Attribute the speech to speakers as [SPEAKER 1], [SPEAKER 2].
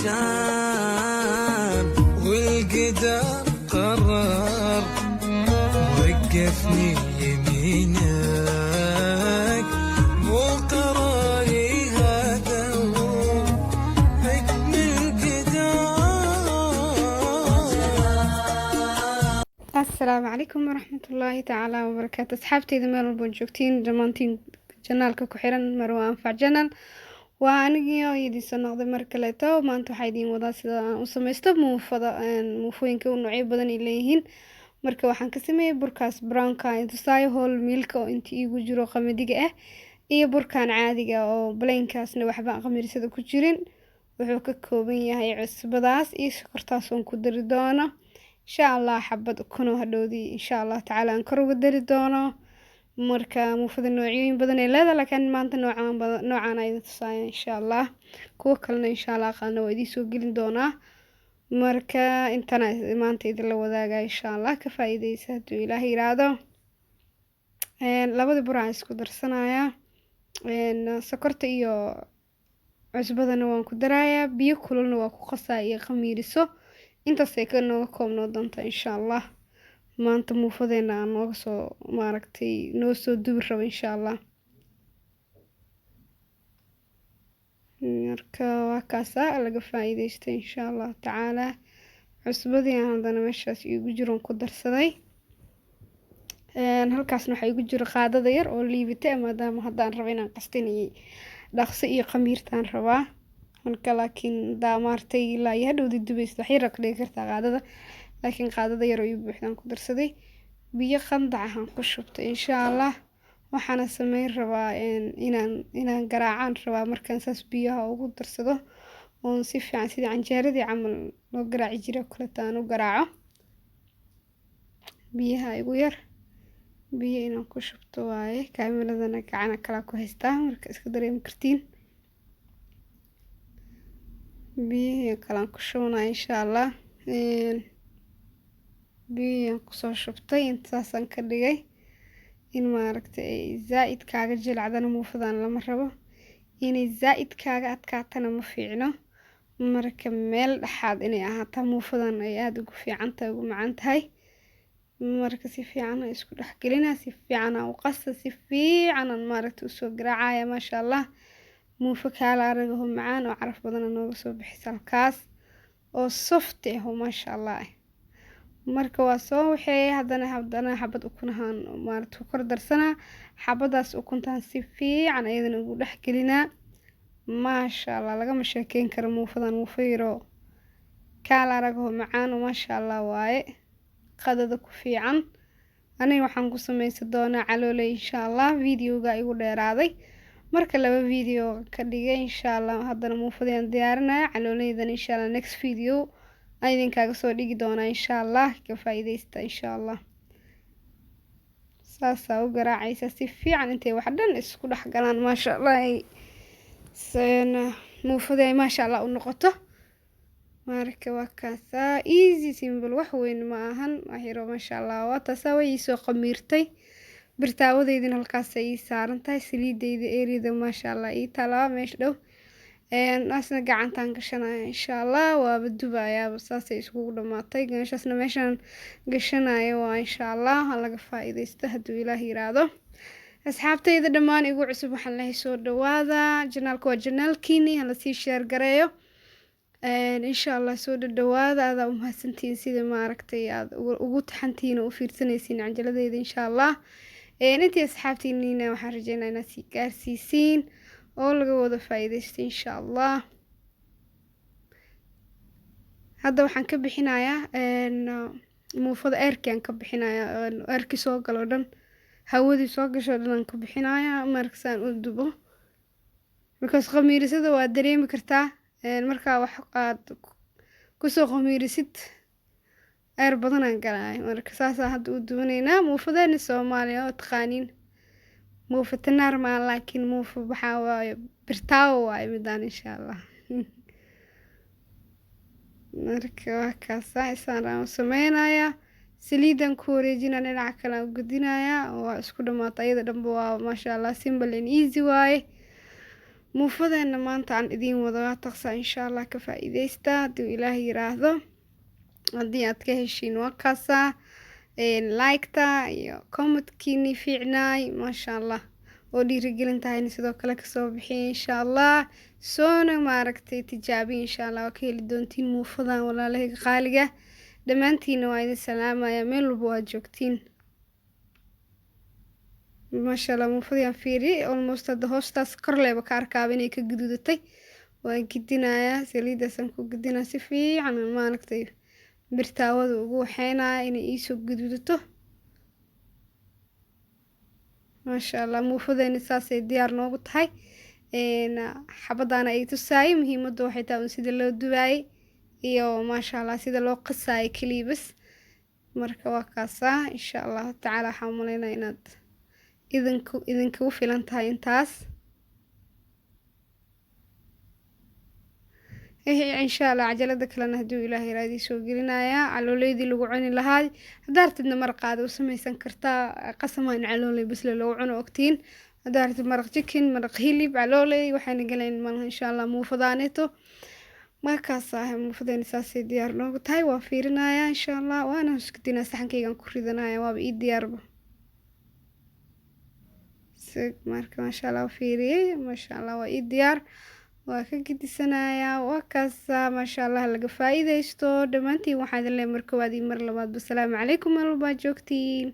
[SPEAKER 1] عشان والقدر قرر وقفني يمينك، مو قراري هذا هو حكم القدر.
[SPEAKER 2] Asalaamu calaykum waraxmatullaahi tacaala wabarakaatu. Asxaabteyda meel walba joogtiin, dhammaantiin channelka ku xiran Marwa Anfac Channel, waa anigii oo idiin noqday mar kaleeto. Maanta waxaa idiin wadaa sida aan u sameysto muufada. Muufooyinka noocyo badan ay leeyihiin. Marka waxaan ka sameeyey burkaas brownka tusaayo, whole mealka oo inta iigu jiro qamadiga ah, iyo burkan caadiga oo plainkaasna waxba qamiirsada ku jirin. Wuxuu ka kooban yahay cusbadaas iyo sokortaas oon ku dari doono, insha Allah, xabad ukun oo hadhowdii, insha Allah tacaala, aan kor uga dari doono. Marka muufada noocyooyin badan ay leedahay, laakiin maanta noocaan badan noocaan ayda tusaaya. Insha Allah kuwo kalena, insha Allah, aqaana waa idiin soo gelin doonaa. Marka intana maanta idinla wadaaga, insha Allah, ka faa'iideysa hadduu Ilaah yiraahdo. Labada bur aan isku darsanayaa, sokorta iyo cusbadana waan ku darayaa, biyo kululna waa ku qasaa iyo khamiiriso. Intaasay ka nooga koobnoo doontaa, insha Allah. Maanta muufadeena aan nooga soo maaragtay noo soo dubi rabo, insha Allah. Marka waa kaasaa, laga faa'iideysta, insha Allah tacaala. Cusbadii aan haddana meeshaas iigu jiroon ku darsaday. Halkaasna waxaa iigu jiro qaadada yar oo liibita, maadaama haddaan rabo inaan qastin iyo dhaqso iyo khamiirtaan rabaa. Marka laakiin hadaa maaragtay ilaa iyo hadhowdi dubaysid, wax yar aa ka dhigi kartaa qaadada, laakiin qaadada yar oo ii buuxdaan ku darsaday. Biyo qandac ahaan ku shubtay, insha Allah. Waxaana sameyn rabaa inaan garaacaan rabaa. Markaan saas biyaha ugu darsado oon si fiican sidii canjeeradii camal loo garaaci jiray oo kaleeto aan u garaaco, biyaha igu yar, biyo inaan ku shubto waaye. Kaamiradana gacana kala ku haystaa, marka iska dareemi kartiin. Biyihii kalaan ku shubanaya, insha Allah. Biyihii kusoo shubtay, intaasaan ka dhigay. In maaragtay ay zaa-id kaaga jilcdana muufadan lama rabo, inay zaa-id kaaga adkaatana ma fiicno. Marka meel dhexaad inay ahaataa muufadan ay aada ugu fiican tahay, ugu macaan tahay. Marka si fiican aan isku dhex gelinaa, si fiican aan u qasa, si fiican aan maaragtay usoo garaacaya. Maasha Allah, muufo kaala aragaho macaan oo caraf badan nooga soo bixisa halkaas oo soft ah oo maasha Allah ah. Marka waa soo waxeeyay. Haddana xabad ukunahaan maaragtay ku kor darsanaa. Xabadaas ukuntaan si fiican ayadana ugu dhex gelinaa. Maasha Allah, lagama sheekeyn karo muufadan. Muufo yaroo kaala aragaho macaan oo maasha Allah waaye, qadada ku fiican. Aniga waxaan ku sameysan doonaa calooley, insha Allah. Videoga igu dheeraaday, marka laba video ka dhigay, insha Allah. Haddana muufadayaan diyaarinaya, calooleydana, insha Allah, next video aan idinkaaga soo dhigi doonaa, insha Allah. Ka faa'iideysta, insha Allah. Saasaa u garaacaysa si fiican intay wax dhan isku dhex galaan, maasha Allah, ay muufada ay maasha Allah u noqoto. Marka waa kaasaa, easy, simple, wax weyn ma ahan, wax yaroo maasha Allah. Waa taasaa, way iisoo qamiirtay. Birtaawadeydina halkaas ay ii saaran tahay, saliideyda eerida maasha Allah ii talaa meesha dhow. Asna gacantaan gashanaya, insha Allah, waaba dubayaaba. Saasay iskugu dhamaatay. Meeshaasna meeshaan gashanayo waa, insha Allah, ha laga faa'iidaysto hadduu Ilaah yiraahdo. Asxaabtayda dhammaan igu cusub waxaan lehay soo dhawaada. Channelka waa channelkiini, hala sii share gareeyo, insha Allah. Soo dhadhawaada, adaa umahadsantihiin sida maaragtay aad ugu taxantihiin oo u fiirsanaysiin canjaladeyda, insha Allah. Intii asxaabtiiniina waxaan rajeynaa inaad sii gaarsiisiin oo laga wada faa'iidaysto, insha Allah. Hadda waxaan ka bixinayaa muufada airkii ka bixinayaa, airkii soo galo dhan, hawadii soo gasho dhan aan ka bixinayaa marka saan u dubo, because khamiirisada waa dareemi kartaa. Markaa wax aad kusoo khamiirisid, air badanaan galaya. Marka saasaa hadda u duwanaynaa muufadeena Soomaaliya oo taqaaniin. Muufa tanaar maa, laakiin muufa waxaa waaye birtaawo waaye midaan, insha Allah. Marka waa kaasaa, isaan aan u sameynayaa. Saliidan ku wareejinaa, dhinaca kale aan u gudinayaa. Waa isku dhamaatay ayada dhanba. Waa maasha Allah, simple and easy waaye. Muufadeena maanta aan idiin wado waa taqsaa, insha Allah ka faa'iideysta hadduu Ilaah yiraahdo. Haddii aad ka heshiin, waa kaasaa like-ta iyo comment-kiinii fiicnaay, maasha Allah, oo dhiirigelin tahayna sidoo kale kasoo bixiya, insha Allah. Soona maaragtay tijaabiya, insha Allah waa ka heli doontiin muufadan. Walaalahayga qaaliga, dhammaantiina waa idin salaamaya meel walba waad joogtiin. Maasha Allah, muufadii aan fiiriyey, almost hadda hoostaas korleeba ka arkaaba inay ka guduudatay. Waan gidinayaa, saliidaasaan ku gidinaa si fiican, maaragtay, birtaawada ugu waxeynaya inay iisoo guduudato. Maasha Allah, muufadeeni saasay diyaar noogu tahay. Xabadaana ay tusaayay, muhiimadda waxay tahay un sida loo dubaayay iyo, maasha Allah, sida loo qasaayay keliya bas. Marka waa kaasaa, insha Allahu tacaala. Waxaan umaleynaya inaad idinku idinkagu filan tahay intaas. Insha Allah cajalada kalena hadduu Ilaahay yiraahdo soo gelinayaa calooleydii lagu cuni lahaa. Haddaa rabtidna maraqaada u samaysan kartaa. Qasamaa in calooley basle lagu cuno ogtiin. Haddaa rabtid maraq chicken, maraq hilib, calooley waxayna galayn malaha, insha Allah. Muufadaaneeto markaas ah, muufadeeni saasay diyaar noogu tahay. Waa fiirinayaa, insha Allah, waana huskadinaa, saxankaygaan ku ridanaya, waaba ii diyaarba. Marka maasha Allah, waa fiiriyey, maasha Allah, waa ii diyaar, waa ka gedisanayaa, waa kaasa. Maasha Allah, laga faa'iidaysto dhammaantiin. Waxaa idin leeyahay mar koowaad iyo mar labaadba, asalaamu calaykum meel walbaa joogtiin.